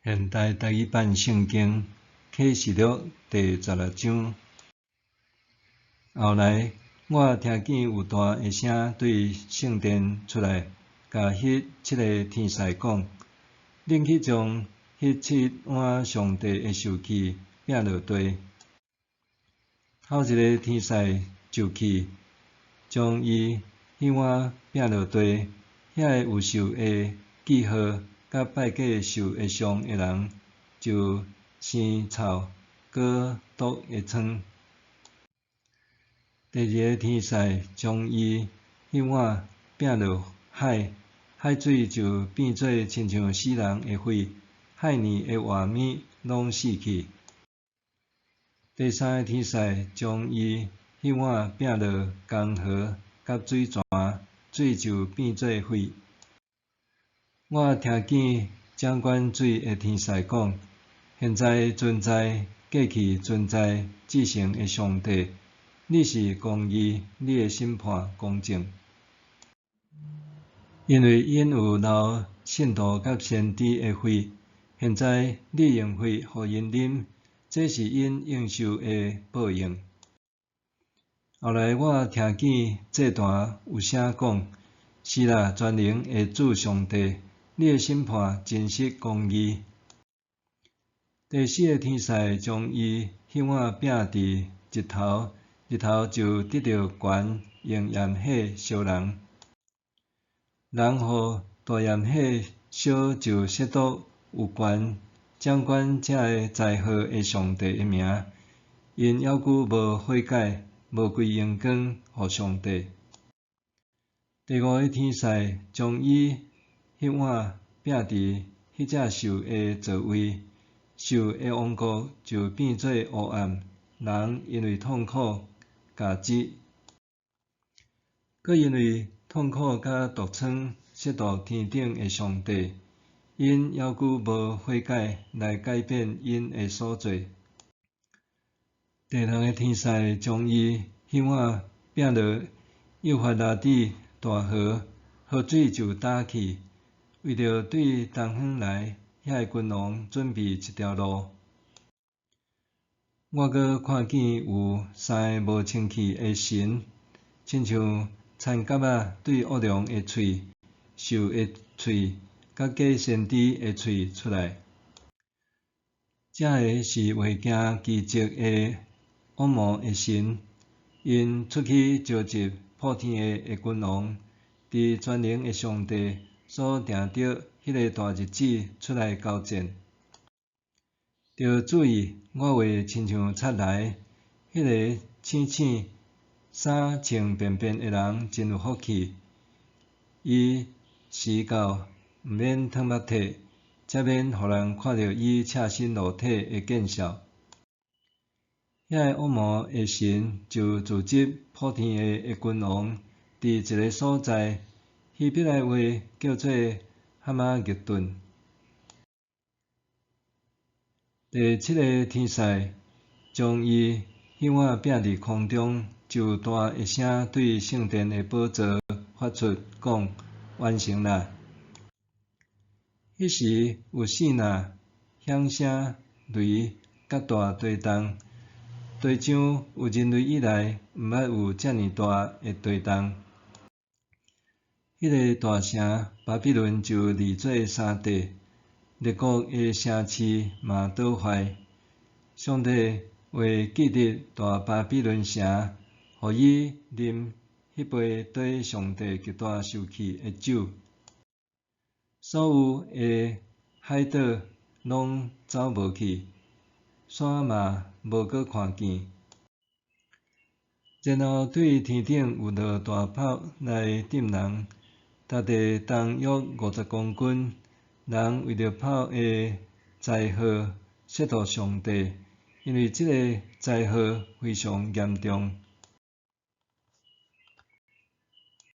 現代台語版聖經啟示錄第十六章。後來，我聽見有大的聲對聖殿出來，共彼七个天使講：恁去將彼七碗上帝的受氣拚落地。頭一个天使就去，將伊彼碗拚落地，遐个有獸的記號佮拜過獸的像的人，就生臭閣毒的瘡。第二个天使將伊彼碗拚落海，海水就變做親像死人的血，海裡的活物攏死去。第三个天使將伊彼碗拚落江河佮水泉，水就變做血。我聽見掌管水的天使講：現在存在、過去存在、至聖的上帝，你是公義，你的審判公正。因為𪜶有流聖徒佮先知的血，現在你用血予𪜶啉，這是𪜶應受的報應。後來我聽見祭壇有聲講：是啦，全能的主上帝，你的審判真實公義。第四个天使將伊彼碗拚佇日頭，日頭就得著權用炎火燒人，人予大炎火燒就褻瀆有權掌管這个災禍的上帝的名，𪜶猶閣無悔改，無歸榮光予上帝。第五个天使將伊彼碗拚佇彼隻獸的座位，獸的王國就變做烏暗，人因為痛苦共膣，閣因為痛苦佮毒瘡褻瀆天頂的上帝，𪜶猶閣無悔改來改變𪜶的所做。第六个天使將伊彼碗拚落幼發拉底大河，河水就焦去，為著對東方來遐个君王準備一條路。我閣看見有三個無清氣的神，親像田蛤仔對惡龍的喙、獸的喙，佮假先知的喙出來。這个是畫行奇蹟的惡魔的神，𪜶出去召集普天下的君王，佇全能的上帝所定著彼个大日子出來交戰。著注意，我話親像賊來，彼个醒醒衫穿便便的人真有福氣。伊時到毋免褪目體，才免予人看著伊赤身露體的見笑。遐个惡魔的神就組織普天下的君王，佇一个所在，希伯來話叫做哈瑪吉頓。第七个天使將伊彼碗拚佇空中，就有大的聲對聖殿的寶座發出，講：完成啦！彼時有四若響聲、雷佮大地動，地像有人類以來毋捌有遮爾大的地動。彼个大城巴比倫就離做三塊，列國的城市嘛倒壞。上帝話記得大巴比倫城，予伊啉彼杯對上帝極大受氣的酒。所有的海島攏走無去，山嘛無閣看見。然後對天頂有落大炮來擲人，大地重約50公斤。人為著炮的災禍褻瀆上帝，因為這个災禍非常嚴重。